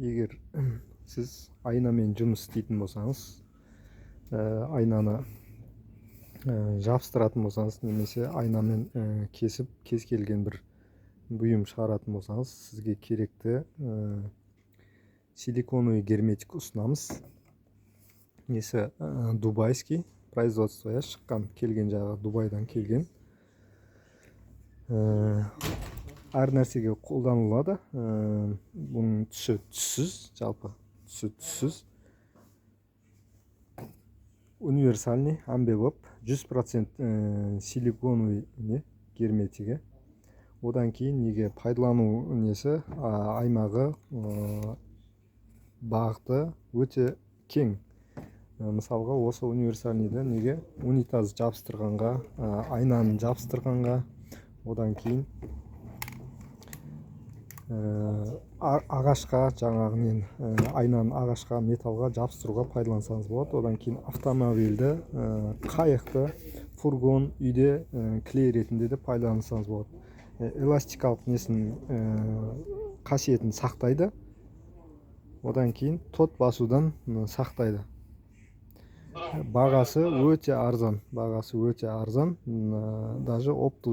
Егер сіз айнамен жұмыс істейтін болсаңыз, айнаны жабыстыратын болсаңыз немесе айнамен кесіп, кез келген бір бұйым шығаратын болсаңыз, сізге керекті силиконовый герметик ұсынамыз. Несі, дубайский производство, иә, шыққан, келген жағы Дубайдан келген. Әр нәрсеге қолданылады. Бұның түсі түссіз, жалпы түсі түссіз, универсальный, әмбебап, 100% силиконовый не герметигі. Одан кейін неге пайдалану несі, аймағы, бағыты өте кең. Мысалға, осы универсальныйды неге унитаз жабыстырғанға, айнаны жабыстырғанға, одан кейін ағашқа, жаңағы нені, айнаны ағашқа, металлға жабыстыруға пайдалансаңыз болады. Одан кейін автомобильді, қайықты, фургон, үйде клей ретінде де пайдалансаңыз болады. Эластикалық несін, қасиетін сақтайды, одан кейін тот басудан сақтайды. Бағасы өте арзан, бағасы өте арзан, даже оптовый